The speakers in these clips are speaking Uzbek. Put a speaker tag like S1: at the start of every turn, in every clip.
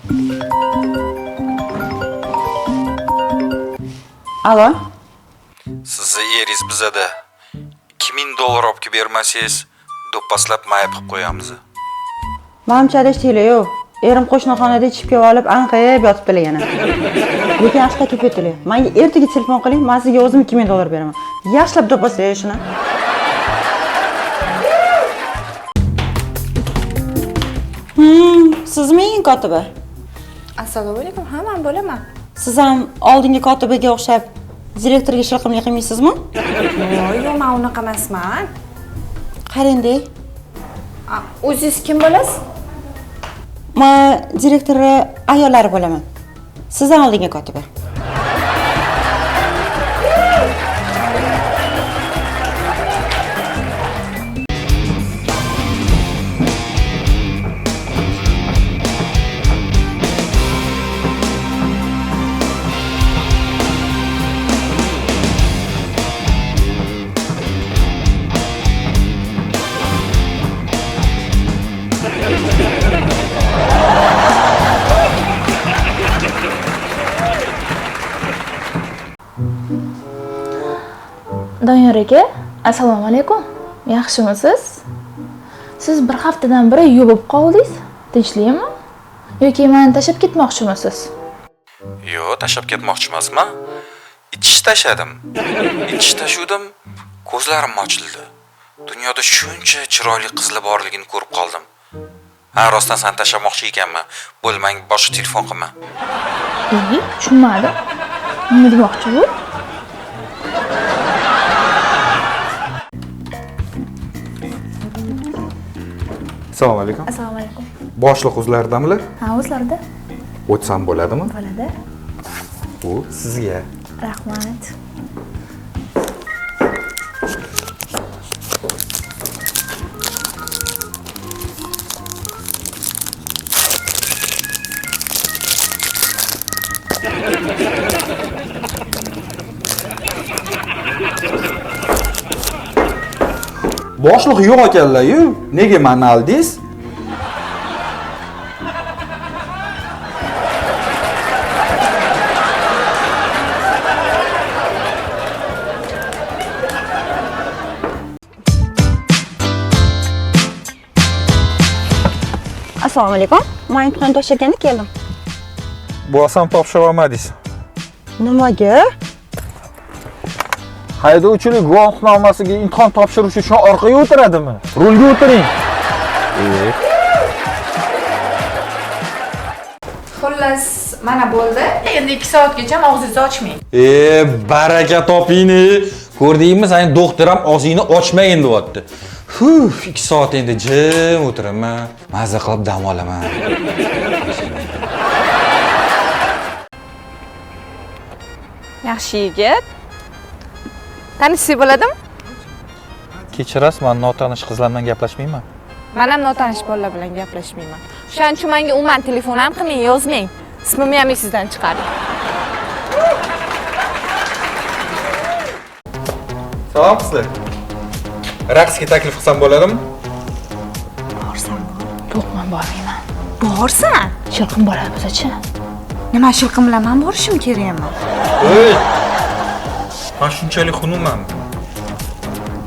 S1: Alo.
S2: Sizni eringiz bizada $2000 olib kelib bermasangiz, do'pposlab mayib qilib qo'yamiz.
S1: Manimcha adashdinglar-yu. Erim qo'shni xonada ichib kelib olib, anqayib yotibdilar yana. Lekin yaxshi kelib ketdilar. Menga ertaga telefon qiling, men sizga o'zim $2000 beraman. Yaxshilab do'pposlang shuni. Sizmi eng kotiba?
S3: Assalomu alaykum. Ha, men bo'laman.
S1: Siz ham oldingi kotibaga o'xshab direktorga shilqimlik qilmaysizmi?
S3: Yo'q, men unaqa emasman.
S1: Qarang-da.
S3: O'zingiz kim bo'lasiz?
S1: Men direktori ayollari bo'laman. Sizdan oldingi kotiba.
S4: Doniyor aka, assalomu alaykum. Yaxshimisiz? Siz bir haftadan beri yo'q bo'lib qoldingiz. Tinchlikmi? Yoki meni tashlab ketmoqchimisiz?
S2: Yo'q, tashlab ketmoqchi emasman. Ichish tashladim. Ichish tashuvdim, ko'zlarim ochildi. Dunyoda shuncha chiroyli qizlar borligini ko'rib qoldim. Ha, rostdan sen tashlamoqchi ekanman. Bo'ldi, menga boshqa telefon qilma.
S4: Tushunmadim. Nima demoqchi bu?
S2: Assalomu alaykum.
S4: Assalomu alaykum.
S2: Boshliq o'zlaridamilar?
S4: Ha, o'zlarida.
S2: O'tsam bo'ladimi?
S4: Bo'ladi.
S2: Bu sizga.
S4: Rahmat.
S2: Boshliq yo'q ekanlar-yu, nega meni aldingiz?
S1: Assalomu alaykum. Men imtihon topshirgani keldim.
S2: Bu ham topshira olmadingiz.
S1: Nimaga?
S5: Haydovchilik guvohnomasiga imtihon topshirish uchun orqaga o'tiradimi? Rulga o'tiring.
S3: Xullas, mana bo'ldi. Endi 2 soatgacha og'zingizni ochmang.
S2: Baraka toping. Ko'rdingmi, seni doktor ham og'zingni ochmagin deyapti. Huf, 2 soat endi jim o'tiraman. Mazza qilib dam olaman.
S3: Yaxshi yigit. Tanishsak bo'ladimi?
S5: Kechirasiz, men notanish qizlar bilan gaplashmayman.
S3: Men ham notanish bolalar bilan gaplashmayman. O'shaning uchun menga umuman telefon ham qilmang, yozmang. Ismimni ham esingizdan chiqaring.
S2: Salom qizlar. Raqsga taklif qilsam bo'ladimi?
S3: Borsam bor.
S4: Yo'q, men bormayman.
S3: Borsan?
S4: Shilqim bo'ladi bizachi.
S3: Nima shilqim bilan men borishim kerakmi?
S2: Ey! Men shunchalik xunukmanmi?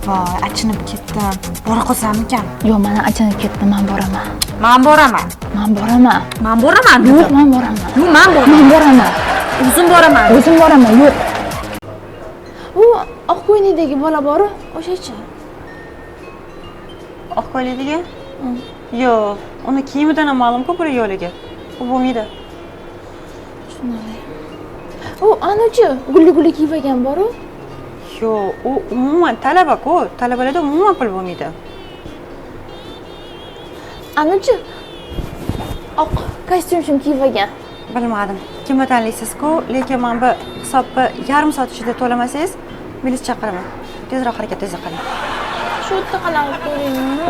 S3: Voy, achinib ketdim. Bora qolsammikan?
S4: Yo'q, men achinib ketdim, men boraman.
S3: Men boraman.
S4: Men boraman.
S3: Men boraman.
S4: Yo'q, men boraman.
S3: Yo'q, men boraman.
S4: Men boraman.
S3: O'zim boraman.
S4: O'zim boraman, yo'q. U oq ko'ylakdagi bola bor-u, o'shachi.
S1: Oq ko'ylakdagi? Yo'q, uni kiyimidan ham ma'lum-ku puli yo'qligi. U bo'lmaydi.
S4: Tushunarli. U anuchi gulli-gulli kiyib olgan bor-u.
S1: Yo'q, u umuman talaba-ku. Talabalarda umuman pul bo'lmaydi.
S4: Anuchi oq kostyum shim kiyib olgan.
S1: Bilmadim. Kimni tanlaysiz-ku, lekin men bu hisobni yarim soat ichida to'lamasangiz, militsiya chaqiraman. Tezroq harakat, tezroq qiling.
S4: Shu yerda qanaqa ko'ringmi?